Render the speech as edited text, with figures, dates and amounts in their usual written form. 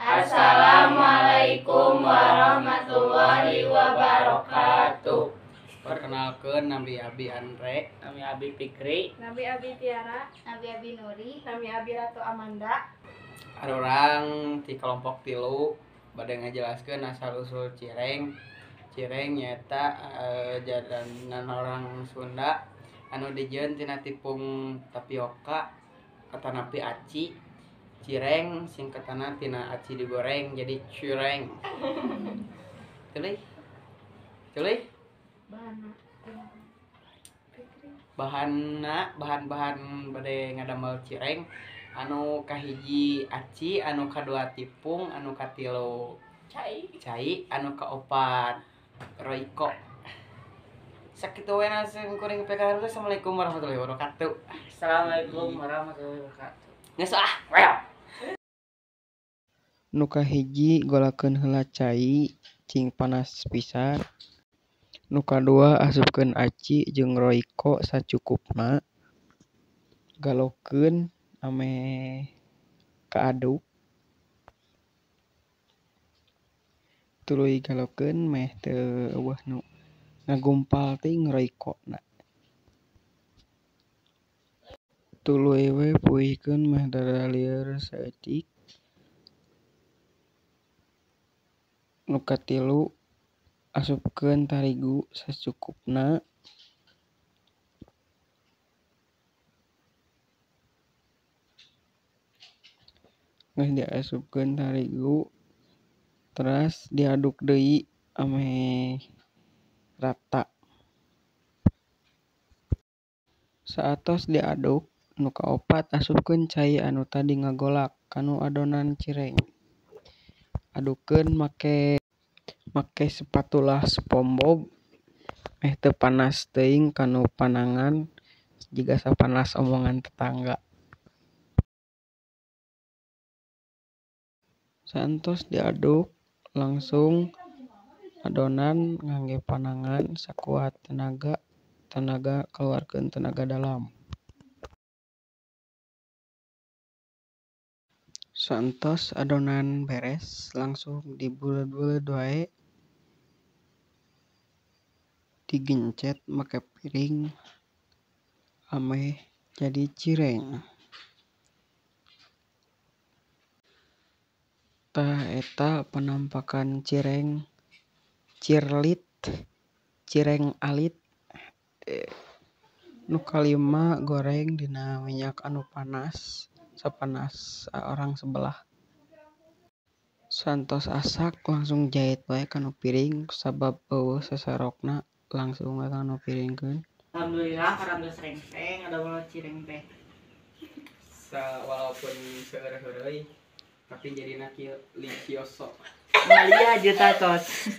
Assalamualaikum warahmatullahi wabarakatuh. Perkenalkan, nami Abi Andre, nami Abi Fikri, nami Abi Tiara, nami Abi Nuri, nami Abi Ratu Amanda. Urang di kelompok 3 bade ngajelaskeun asal usul cireng. Cireng nyaeta jadanan orang Sunda anu dijieun tina tipung tapioka atanapi aci. Cireng singkatanna tina aci digoreng jadi cireng. Tuluy. Tuluy. Bahanna bahan-bahan bade ngadamel cireng anu kahiji aci, anu kadua tipung, anu katilu cai, anu kaopat roiko. Sakitu we naseun kuring PKR. Assalamualaikum warahmatullahi wabarakatuh. Assalamualaikum warahmatullahi wabarakatuh. Geus ah, well. Nu kahiji golakeun heula cai cing panas pisan. Nu kadua asupkeun aci jeung roiko sacukupna. Galokeun ameh kaaduk. Tuluy galokeun meh teu eueuh nu ngagumpal teuing roikona. Tuluy we peuihkeun meh rada lieur saeutik. Nu katilu asupkeun tarigu sacukupna. Geus diasupkeun tarigu teras diaduk deui ameh rata. Saatos diaduk, nu kaopat asupkeun cai anu tadi ngagolak kanu adonan cireng. Adukeun make spatula SpongeBob meh teu panas teuing kanu panangan jiga sapanas omongan tetangga. Saentos diaduk langsung adonan ngangge panangan sakuat tenaga, tenaga kaluarkeun tenaga dalam. Saentos adonan beres langsung dibuleud-buleud wae, digencet make piring ameh jadi cireng. Tah eta penampakan cireng cirlit, cireng alit. Nu kalima goreng dina minyak anu panas sapanas orang sebelah. Saentos asak langsung jait wae kanu piring sabab eueuh sasorokna langsung wae kanu piringkeun. Alhamdulillah karena geus rengteng ada bawa cireng teh. Walaupun seueur-heureuy tapi jadina kieu licioso. Malia juta tos.